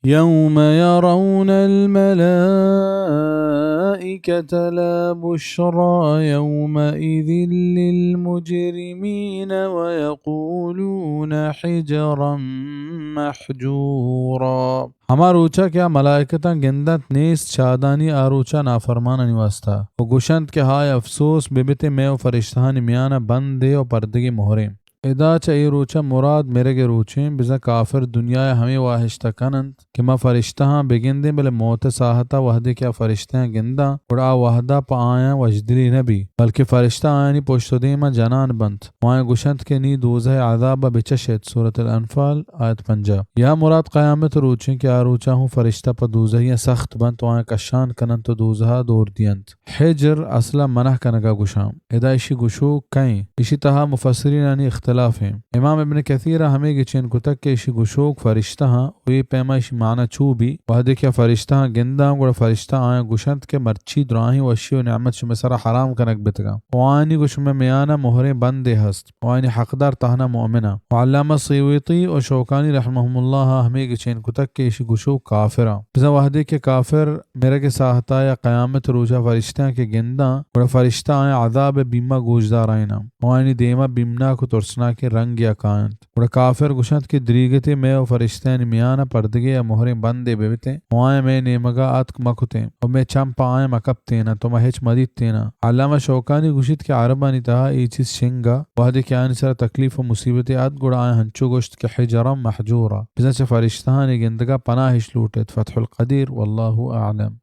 يوم يرون الملائكة لا بشرى يومئذ للمجرمين ويقولون حجرا محجورا۔ ہما روچا کہ آ ملائکتاں گندنت، نیست شادانی آ روچا نافرمانانی واسطہ، و گوشنت کہ ہائے افسوس، ببتیں مئے و فرشتہانی میانا بندے و پردگے مہریں۔ ادا چہ اے روچا مراد مرگ ء روچیں، بزاں کافر دنیا ء ہمے واہشتا کننت کہ ما فرشتہاں بگندیں، بلے موت ء ساہتا وہدے کہ آ فرشتہاں گنداں، گڑا آ وہدا پہ آیاں وشدلی نہ بی، بلکہ فرشتہ آیانی پشت و دیما جنان بنت و آیاں گوشنت کہ نی دوزہ ء عذابا بچش ایت۔ سورۃ الانفال، آیت پنجاہ۔ یا مراد قیامت روچیں کہ آ روچا ہوں فرشتہ پہ دوزہیاں سخت بنت و آیاں کشان کننت و دوزہا دور دینت۔ حجر اصلا منع کنگا گوشاں۔ ادا اشی گشوک کئیں؟ اشی تہا مفسرینانی اختلافیں۔ امام ابن کثیرا ہمے گچین کتگ کہ اشی گشوک فرشتہاں و اے پیما اشی معنی چو بی، وہدے کہ آ فرشتہاں گنداں، گڑا فرشتہ آیاں گشنت کہ مرچی دراہیں وشی و نعمت شمئے سرا حرام کنگ بتگاں و آیانی گوں شمئے میانا مہریں بندے ہست و آیانی حقدار تہنا مؤمناں۔ و علامہ سیوطی و شوکانی رحمہم اللہ ہمے گچین کتگ کہ اشی گشوک کافراں۔ بزاں وہدے کہ کافر مرگ ء ساہتا یا قیامت روچا فرشتیاں کہ گنداں، گڑا فرشتہ آیاں عذاب ء بیما گوشدارائیناں و آیانی دیما بیمناک و ترسناکیں رنگیا کاینت۔ گڑا کافر گوشنت کہ دریگتے مئے و فرشتیانی میانا پردگے یا مہریں بندے ببتیں و آیاں مئے نیمگا آتک مکتیں و مئے چم پہ آیاں مکپتیننت و ما ہچ مدیتیناں۔ علامہ شوکانی گوشیت کہ عربانی تہا اے چیز شنگا، وہدے کہ آیانی سرا تکلیف و مصیبتے ات، گڑا آیاں ہنچو گوشت کہ حجرا محجورا، بزاں چہ فرشتہانی گندگا پناہ اش لوٹ ایت۔ فتح القدیر، واللہ اعلم۔